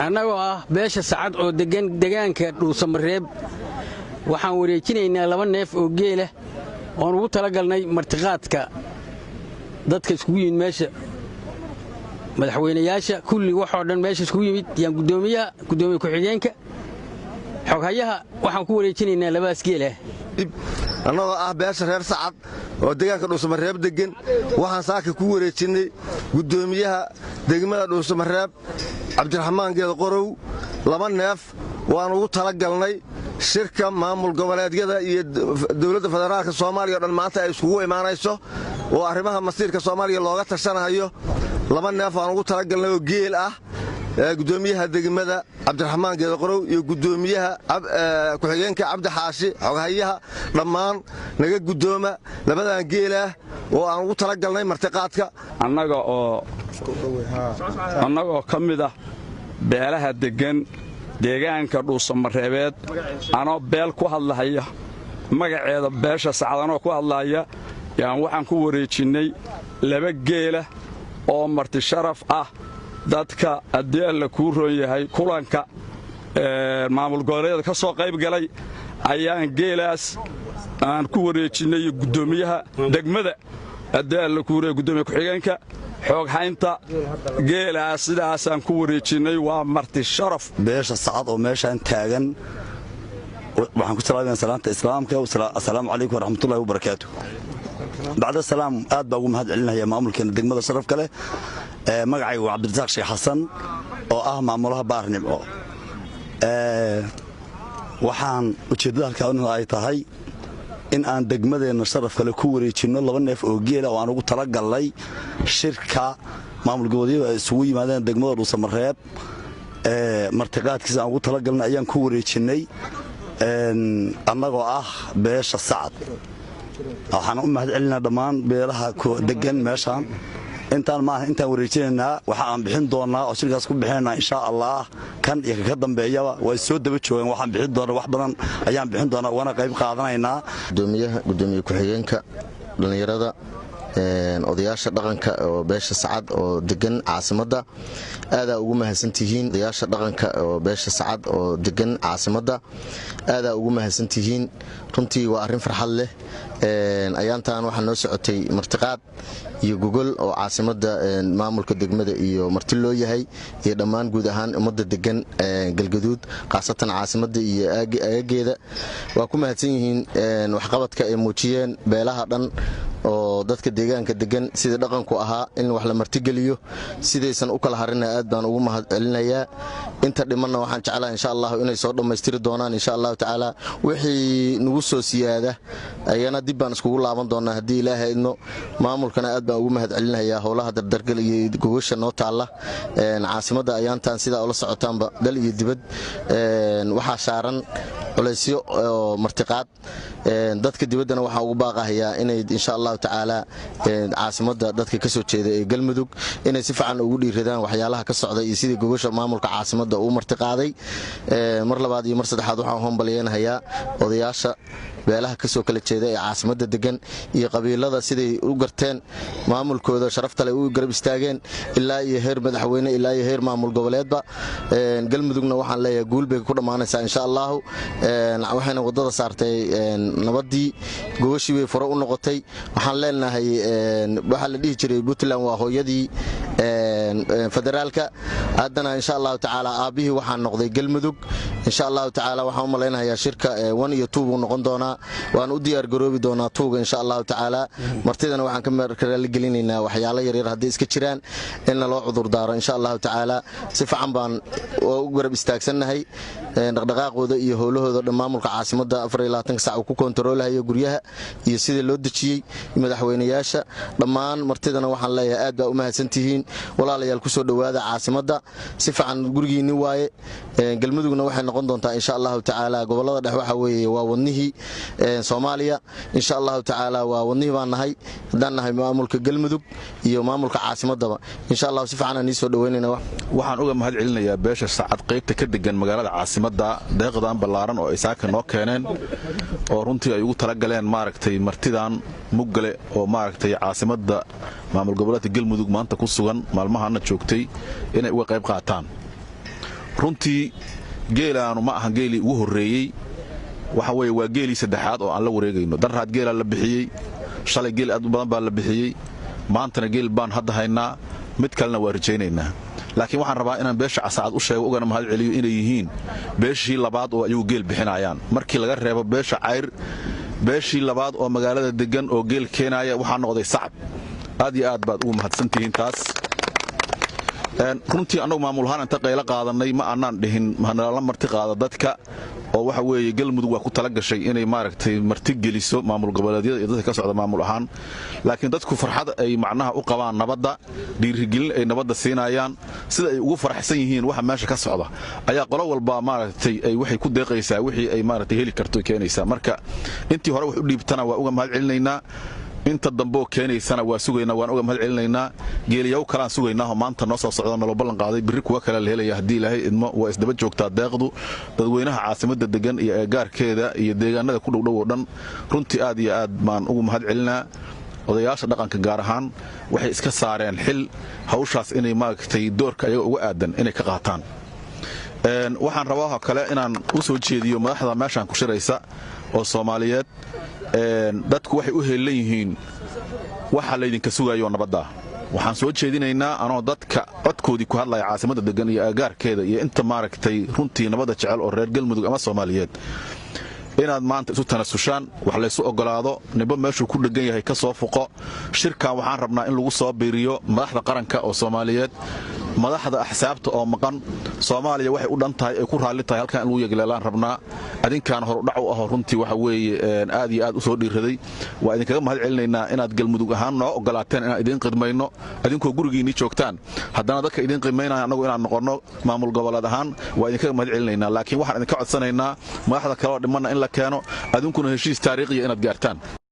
Annagoo ah beesha Sacad oo deggan degaanka Dhuusamareeb, waxaan wareejinaynaa 2 neef oo geelah oon ugu talagalnay martiqaadka dadka iskugu yimid meesha, madaxweynayaasha kulli waxoo dhan meesha iskugu yimid. Yaan guddoomiyaha, guddoomiye ku-xigeenka, xoghayaha waxaan ku wareejinaynaa labadaas geelah. Annagoo ah beesha reer Sacad oo deegaanka Dhuusamareeb deggan, waxaan saaka ku wareejinnay guddoomiyaha degmada Dhuusamareeb, Cabdiraxmaan Geed Qorow, 2 neef waan ugu talagalnay shirka maamul goboleedyada iyo dowladda federaalka Soomaaliya o dhan maanta ay iskugu imaanayso oo arrimaha masiirka Soomaaliya looga tashanayo. 2 neef waan ugu talagalnay oo geel ah, guddoomiyaha degmada Cabdiraxmaan Geedaqorow iyo guddoomiyaha ku-xigeenka Cabdi Xaashi, xoghayaha, dhammaan naga guddooma labadan geelah oo aan ugu talagalnay martiqaadka. Annagoo ka mid ah beelaha deggan deegaanka Dhuusamareebeed, anoo beel ku hadlahaya magaceeda, beesha Sacad anoo ku hadlahaya, yaan waxaan ku wareejinnay 2 geela oo marti sharaf ah dadka, haddii Alla kuu roon yahay, kulanka maamul goboleedyada ka soo qayb galay ayaan geelaas aan ku wareejinnay, guddoomiyaha degmada, haddii Alla kuu roon, gudoomiye ku-xigeenka, xooghaynta. Geelaas sidaasaan ku wareejinnay, waa marti sharaf. Beesha Sacad oo meeshaan taagan waxaan ku salaamaya salaanta Islaamka: assalaamu calaykum waraxmatullahi wabarakaatu. Bacda salaam, aad baa ugu mahad celinaya maamulkeena degmada sharafka leh. Magacayga waa Cabdirasaaq Sheekh Xasan oo ah maamulaha Baarnimco. Waxaan ujeeddada halkaan ay tahay in aan degmadeenna sharaf kale ku wareejinno 2 neef oo geela oo aan ugu talagalnay shirka maamul goboleedyadu ay isugu yimaadeen degmada Dhuusamareeb. Martiqaadkiisa aan ugu talagalnay ayaan ku wareejinnay annagoo ah beesha Sacad. Waxaan u mahad celinaa dhammaan beelaha degan meeshaan. Intaan maaha intaan wareejinaynaa, waxa aan bixin doonnaa oo shirkaas ku bixinaynaa, insha Allah, kan iyo kaka dambeeyaba way soo daba joogaan. Waxaan bixin doonaa, wax badan ayaan bixin doonaa, ugana qayb qaadanaynaa. Gudoomiyaha, gudoomiye ku-xigeenka, dhallinyarada, odayaasha dhaqanka oo beesha Sacad oo degan caasimadda, aadaa ugu mahadsantihiin. Odayaasha dhaqanka oo beesha Sacad oo degan caasimadda, aadaa ugu mahadsantihiin. Runtii waa arrin farxad leh. Ayaantan waxaa noo socotay martiqaad iyo gogol oo caasimadda maamulka degmada iyo marti loo yahay iyo dhammaan guud ahaan ummadda degan Galgaduud, khaasatan caasimadda iyo aagageeda. Waa ku mahadsan yihiin waxqabadka ay muujiyeen beelaha dhan oo dadka deegaanka degan. Sidii dhaqanku ahaa in wax la martigeliyo, sidaysan u kala harina, aad baan ugu mahad celinayaa. Inta dhimanna waxaan jeclaha, insha Allahu, inay soo dhammaystiri doonaan, insha Allahu tacaala. Wixii nagu soo siyaada ayana dib baan iskugu laaban doonaa, haddii Ilaahay idmo. Maamulkana aad baan ugu mahad celinayaa howlaha dardargal iyo gogasha noo taalla caasimadda. Ayaantan sidaa ula socotaanba, dal iyo dibad waxaa saaran culaysyo oo martiqaad. Dadka dibaddana waxaan ugu baaqahayaa inay, insha Allahu tacaala, caasimadda dadka ka soo jeeda ee Galmudug inay si fiican ugu dhiiradaan waxyaalaha ka socda iyo sidii gogasha maamulka caasimadda uu martiqaaday. Mar labaad iyo mar saddexaad waxaan hombalyeenhayaa odayaasha beelaha kasoo kala jeeda ee caasimadda degan iyo qabiilada, siday u garteen maamulkooda sharaftale, u garab istaageen ilaa iyo heer madaxweyne, ilaa iyo heer maamul goboleedba. Galmudugna waxaan leeyahay guul bay ku dhammaanaysaa, insha Allahu. Waxayna wadada saartay nabadii, gogashii bay fure u noqotay. Waxaan leenahay, waxaa la dhihi jiray Puntland waa hooyadii federaalka, haddana, insha Allahu tacaala, aabbihii waxaa noqday Galmudug, insha Allahu tacaala. Waxaan u malaynayaa shirka 1 iyo 2 buu noqon doonaa, waan u diyaar garoobi doonaa 2-ga, insha Allahu tacaala. Martidana waxaan ka raaligelinaynaa waxyaalo yaryar haddii iska jiraan in naloo cudurdaaro, insha Allahu tacaala. Si fiican baan u garab istaagsannahay dhaqdhaqaaqooda iyo howlahooda dhan. Maamulka caasimadda 24 sac uu ku kontaroolahayo guryaha iyo sidii loo dejiyey madaxweynayaasha dhammaan. Martidana waxaan leeyahay aad baa u mahadsantihiin, walaalayaal. Kusoo dhowaada caasimadda si fiican, gurigiinni waaye. Galmudugna waxay noqon doontaa, insha Allahu tacaala, gobolada dhex waxa weeye waa wadnihii Soomaaliya, insha Allahu tacaala. Waa wadnihii baan nahay haddaan nahay maamulka Galmudug iyo maamulka caasimadaba. Insha Allahu si fiican aan ii soo dhaweynayna. Waxaan uga mahad celinayaa beesha Sacad qaybta ka degan magaalada caasimadda deeqdan ballaaran oo ay saaka noo keeneen, oo runtii ay ugu talagaleen, maaragtay, martidan muggale oo, maaragtay, caasimadda maamul goboleedka Galmudug maanta ku sugan, maalmahaana joogtay, inay uga qayb qaataan. Runtii geelaanu ma ahan geelii ugu horreeyey. Waxa weeye waa geelii saddexaad oo aan la wareegayno. Darraad geelaa la bixiyey, shalay geel aad u badan baa la bixiyey, maantana geel baan hadda haynaa, mid kalena waa rajaynaynaa. Laakiin waxaan rabaa inaan beesha Sacad u sheego, ugana mahad celiyo inay yihiin beeshii labaad oo ayagu geel bixinayaan markii laga reebo beesha Cayr. Beeshii labaad oo magaalada deggan oo geel keenaaya waxaa noqday Sacad. Aad iyo aad baad ugu mahadsantihiin taas. Runtii annagu maamul ahaan inta qaylo qaadannay ma aanaan dhihin hanala marti qaada dadka, oo waxa weeye Galmudug waa ku tala gashay inay, maaragtay, marti geliso maamul goboleedyada iyo dadka ka socda maamul ahaan. Laakiin dadku farxad ay macnaha u qabaan nabadda, dhiirigelin ay nabadda siinayaan, sida ay ugu faraxsan yihiin waxa meesha ka socda, ayaa qolo walba, maaragtay, ay waxay ku deeqaysaa wixii ay, maaragtay, heli karto keenaysaa. Marka intii hore wax u dhiibtana waa uga mahad celinaynaa, inta dambeoo keenaysana waa sugaynaa, waan uga mahad celinaynaa. Geeliyaw kalaan sugaynaaoo maanta noo soo socda, naloo ballan qaaday. Birri kuwa kale la helaya haddii Ilaahay idmo. Waa isdaba joogtaa deeqdu. Dadweynaha caasimadda degan iyo eegaarkeeda iyo deegaanada ku dhowdhow oo dhan runtii aad iyo aad baan ugu mahad celinaa. Odayaasha dhaqanka gaar ahaan waxay iska saareen xil hawshaas inay, maaragtay, doorka ayaga uga aadan inay ka qaataan. Waxaan rabaa kale inaan u soo jeediyo madaxda meeshaan ku shiraysa oo Soomaaliyeed: dadku waxay u heellan yihiin waxa laydinka sugayo nabadda. Waxaan soo jeedinaynaa, anoo dadka codkoodii ku hadlaya caasimadda degan iyo aagaarkeeda iyo inta, maaragtay, runtii nabadda jecel oo reer Galmudug ama Soomaaliyeed, inaad maanta isu tanasushaan, wax laysu ogolaado, nimba meeshuu ku dheggan yahay ka soo fuqo. Shirkan waxaan rabnaa in lagu soo biiriyo madaxda qaranka oo Soomaaliyeed, madaxda axsaabta oo maqan. Soomaaliya waxay u dhan tahay, ay ku raalli tahay halkan in lagu yegleelaan rabnaa. Adinkaan horudhac u aho runtii waxa weeye aad iyo aad u soo dhiiraday. Waa idinkaga mahad celinaynaa inaad Galmudug ahaan noo ogolaateen inaan idiin qidmayno adinkoo gurigiinnii joogtaan. Haddana dadka idiin qimaynaya annagu inaan noqonno maamul goboleed ahaan waa idinkaga mahad celinaynaa. Laakiin waxaan idinka codsanaynaa madaxda kaleoo dhimanna in la keeno, adinkuna heshiis taariikhiya inaad gaartaan.